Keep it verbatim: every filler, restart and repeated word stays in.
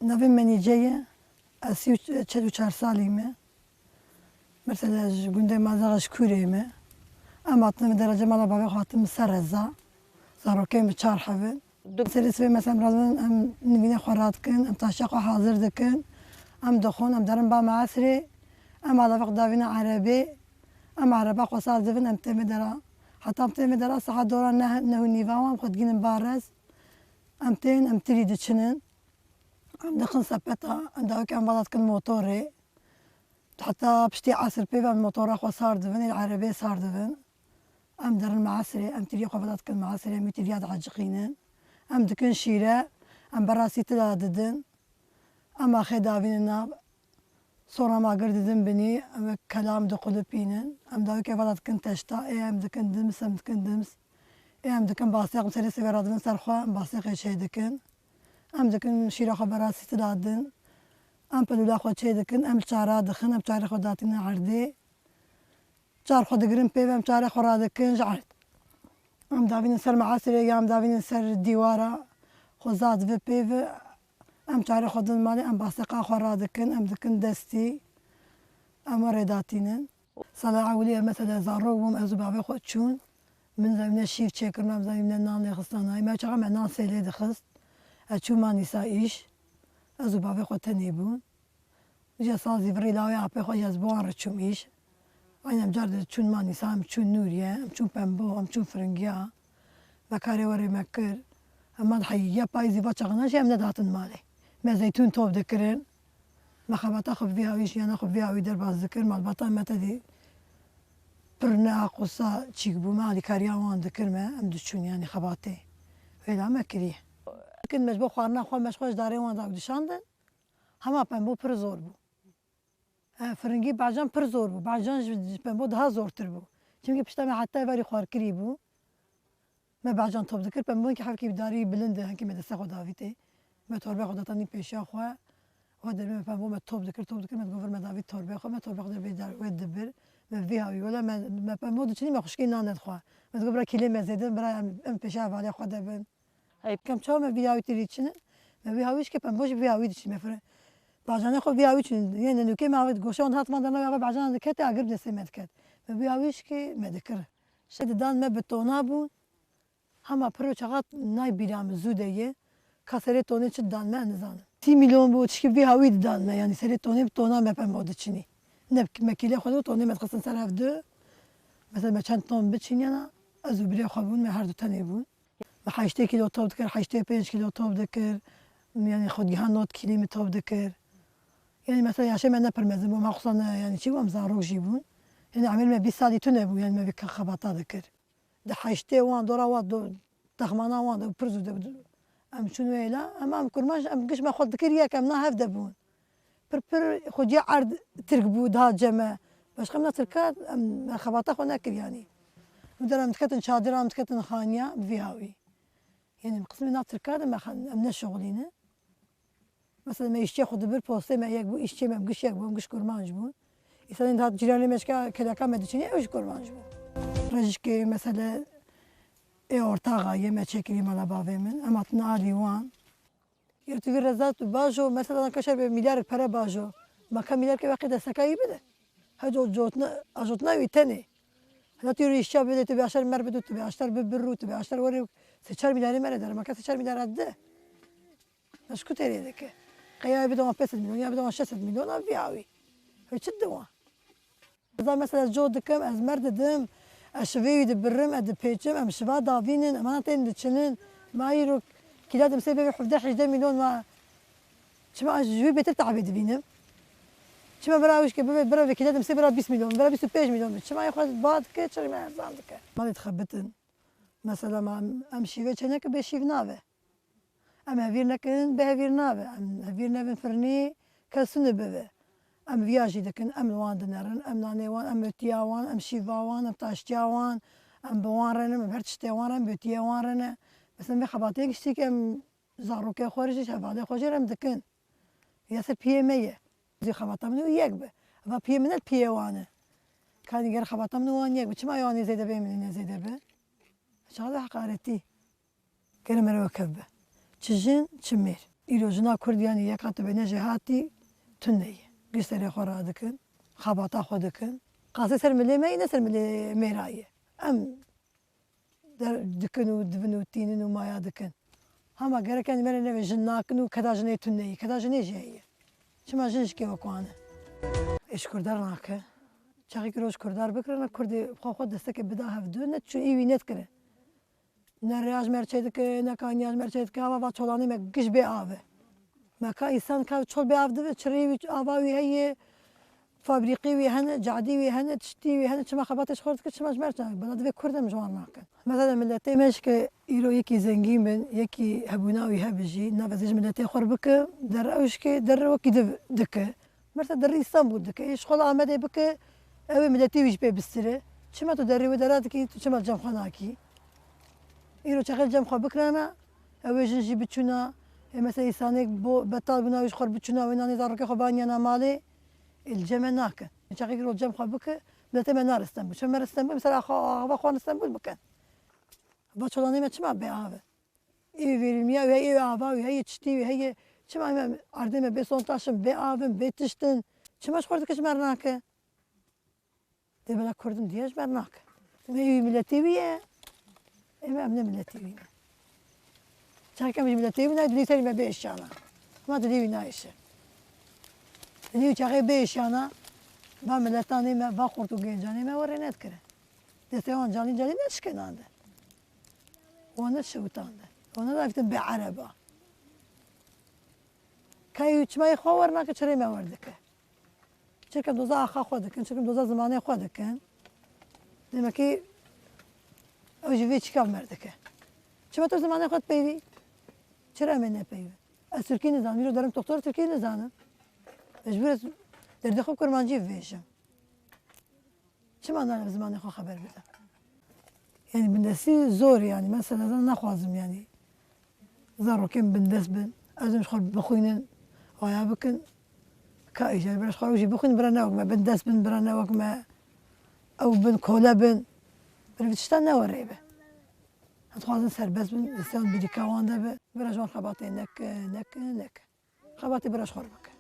Navê min Nîce ye. Ez sî û çar salî me. Mesela ji gundê Mazaxa ji Kûrê me. Em hatine min derece mala bavê xwe hatin min ser reza. Zarokê min çar hebin. Du serê sibê mesela em radibin, em nivînê xwe radikin, em taştiya xwe hazir dikin. Em dixwin, em derin ba meesirê. Em alavê xwe davînin erebê. Em ereba xwe saz dibin, em tê min dera. Heta em tê min dera saet dora neh, neh û nîva wan em xwe digînin ba rez. Em tên, em tirî diçinin. Em dixin sepeta, em dawikê em vala dikin motorê. Heta piştî esir pê ve em motora xwe sar dibin, ê erebê sar dibin. Em derin meesirê, em tirî xwe vala dikin meesirê, em wî tirîya dieciqînin. Em dikin şîre, em berasî tila didin. Em axê davînin nav, sora ma gir didin binî, em wek kelam diqulipînin. Em dawikê vala dikin teşta, ê em dikin dims, em dikin dims. Ê em dikin basêq, em serê sivê radibin ser xwe, em basêqê çê dikin. Em dikin şîra xwe berasî tila din. Em pilûla xwe çê dikin, em çara dixin, em çarê xwe datînin erdê. Çar xwe digirin pê ve, em çarê xwe radikin ji erd. Em davînin ser measirê ya em davînin ser dîwara, xwe zad ve pê ve. Em çarê xwe din malê, em basêqa xwe radikin, em dikin destî. Em we rêdatînin. Sala ewilî em mesela zarok bûm, ez û bavê xwe çûn. Min zemîne şîv çêkirin, em zemîne nan lê xistan. Ay me çaxa me nan sêlê dixist. Ez çûm Manîsa îş. Ez û bavê xwe tenê bûn. Ji sazî virî lawê apê xwe ji ez bi wan re çûm îş. Aynen car de çûn Manîsa, em çûn Nûriye, em çûn Pembo, em çûn Firingiya. Me karê werê me kir. Em man heyî ya payîzî va çaxana jî em nedatin malê. Me zeytûn top dikirin. Me xebata xwe bi vî hawî, jiyana xwe bi vî hawî derbas dikir. Malbata me tedî pir ne aqosa çîk bû. Me alîkariya wan dikir me. Em diçûn yanî xebatê. Wêla me kiriye. Kin me ji bo xwarina xwe, me ji xwe ji darê wan dagdişandin. Hema Pembo pir zor bû. E, firingî bacan pir zor bû. Bacan ji, ji Pembo daha zortir bû. Çimkî pişta me heta verî xwarkirî bû. Me bacan top dikir. Pembo hinkî hevkî darî bilind e, hinkî me destê xwe davîtê. Me torbê xwe data nî pêşiya xwe. Xwe derê me Pembo me top dikir, top dikir. Me digot vir me davît torbê xwe. Me torbê xwe derê dar wê dibir. Me vî hawî wela me, me Pembo diçinî me xwişkê nan nedixwe. Me digot bira kîlê me zêde, bira em, em pêşiya hevalê xwe de bin. Hey, kem çawa me vî hawî tirî çinin? Me vî hawî şike Pembo jî vî hawî diçin. Me fire. Bacanê xwe vî hawî çinin. Yê nenûkê me avêt goşe wan hat man dana ava bacana dikete agir destê me diket. Me vî hawî şike me dikir. Şe didan me bi tona bûn. Hema piro çaxat nay bîra min zû de ye. Ka serê tonê çi didan me nizanim. Sî milyon bû, çişkî vî hawî didan me. Yanî serê tonê bi tona me Pembo diçinî. Ne me kîlê xwe de tonê me dixistin ser hev du. Mesela me çend ton biçîniyana, ez û birê xwe bûn, me her du tenê bûn. Me heştê kîlo top dikir, heştê pênc kîlo top dikir. Yanî xwedgihan not kîlî min top dikir. Yanî mesela yaşê me ne pir mezin bû, me xwesa ne, yanî çi bû, em zarok jî bûn. Yanî emir me bîst salî tune bû, yanî me vî xebata dikir. Di heştê wan, dora wan, do-, texmana wan de pir zû de em çûn wêla. Em, em kurmanc, em giş me xwe dikir yek, em na hev de bûn. Pir pir xwediya erd tirk bû, daha ceme. Başqa em na tirka, em xebata xwe nekir yanî. Em der em diketin çadir, em diketin xaniya, bi vî hawî. Yanî qismê na tirka de me xan-, em neşixulîne. Mesela me îşçiya xwe dibir postê me yek bû, îşçiyê me giş yek bû, em giş kurmanc bûn. Îsanên dihat cîranê me şika keleka me diçinî, ew jî kurmanc bû. Rejikê mesela ê ortaxa yê me çêkirî mala bavê min. Em hatin alî wan. Yer tu vî rezat bajo, mesela na keşer be milyarek pere bajo. Ma ka milyarke weqê destekayî bide. Heco cotna, ajotna wî tenê. Hela tu yê îşçiya bide, tu bê aşer mer bide, tu bê aşter bi birru, tu bê aşter were, sê çar milyarê mere der. Ma ka sê çar milyara de. Ez ku têrê dike. Qeya bide wan pênc sed milyon, ya bide wan şeş sed milyon, a vî awî. Hê çi diwa? Ez mesela ez cot dikim, ez mer didim, ez şivê wî dibirim, ez dipêçim, em şiva davînin, em ana tên diçinin. Ma îro kîla dimsê bebe hevdeh hejdeh milyon ma. Çima ez ji wî bêtir te'bê dibînim? Çima bira wî şike bibe, bira vê kîla dimsê bira bîst milyon, bira bîst û pênc milyon be? Çima yê xwe ba dike, çirê me erzan dike? Malê dixebitin. Mesela ma em, em şîvê çêneke bê şîv nabe. Em hevîr nekin, bê hevîr nabe. Em hevîr nebin firnî, kes tune bibe. Em viya jî dikin, em li wan dinerin, em nanê wan, em otiya wan, em şîva wan, em taştiya wan, em bi wan re ne, em her tiştê wan re, em bi otiyê wan re ne. Mesela vê xebatê giştî ke em zarokê xwe re jî, hevalê xwe jî re em dikin. Ya ser piyê me ye. Zî xebata min û yek be. Eva piyê min ne piyê wan e. Kanî ger xebata min û wan yek be. Çima ya wan ê zêde be, min ê ne zêde be? Çaxa de heqaretî. Gere mere weke bibe. Çi jin, çi mêr. Îro jina Kurd, yanî yeka tu bêne jêhatî tune ye. Giş serê xwe radikin, xebata xwe dikin. Qasê ser milê me yî, ne ser milê mêra yî. Em der dikin û dibin û tînin û maya dikin. Hema gerek, yanî, me re nebe jin nakin û keda jinê tune ye. Keda jinê jî heye. Çima jin ji kê wek wan e? Ê ji Kurdar nake. Çaxê ki roj Kurdar bikirine, Kurdê xwe xwe destekê bida hevdu, ne çû î wî nedikire. Ne rêya ji me re çêdike, ne kaniya ji me re çêdike, ava va çolanê me giş bê av e. Me ka însan ka çol bê av dibe, çirê wî, ava wî heye, fabrîqê wî hene, cadî wî hene, tiştî wî hene, çima xebatê ji xwe re dike, çima ji me re çênake? Bela divê Kurd em ji wan nakin. Mesela miletê me ji ke îro yekî zengîn bin, yekî hebûna wî hebe jî, navê ji miletê xwe re bike, der ew ji ke der wekî div dike. Mesela derî Îstanbul dike, ê ji xwe li Amedê bike, ew ê miletê wî jî pê bistire. Çima tu derî wê dera dikî, tu çima li cem xwe nakî? Îro çaxê li cem xwe bikirana, ew ê jin jî biçûna, ê mesela însanê bo betal bûna wî ji xwe re biçûna, wê nanê zarokê xwe baniyana malê, ê li cem me nakin. Çaxê îro li cem xwe bike, miletê me nare Stenbul. Çima me re Stenbul, mesela axa, axava xwe li Stenbul bikin. Va çolanê me çima bê av e? Ê verilmiya wî heye, ê ava wî heye, tiştî wî heye. Çima me erdê me bê sontaş in, bê av in, bê tişt in? Çima ji xwe re dike, ji me re nake? Dê bela Kurd in diye ji me re nake. Em ê wî miletê wî ye. Em, em ne miletê wî ne. Çaxê em ji miletê wî ne, dilê serî me bê êşana. Ma dilê wî nayêşe. Dilê wî çaxê bê êşana, va miletanê me, va xort û gencanê me we rê nedikire. Destê wan calîn calîn nedişkenandin. Wan neşewitandin. Wan nedavîtin bê ereba. Kayê wî çima yê xwe wernake, çirê me werdike. Çirkim doza axa xwe dikin, çirkim doza zimanê xwe dikin. Demekî ew ji vê çîka me dike. Çima tu zimanê xwe dipeyvî? Çira em ê nepeyvin? Ez tirkî nizanim, îro derim doktor tirkî nizanim. Mecbûr ez derdê xwe kurmancî bibêjim. Çima nane bi zimanê xwe xeber bide? Yanî bindestî zor e, yanî mesela ez naxwazim yanî zarokên bindest bin. Ez ji xwe bixwînin, waya bikin. Ka îcar bira ji xwe ew jî bixwînin, bira ne wek me bindest bin, bira ne wek me ew bin, kole bin. Bira vî tiştan ne were be. Em dixwazin serbest bin, destê wan bîrîka wan de be. Bira ji wan xebatê nekin, nekin, nekin. Xebatê bira ji xwe re bikin.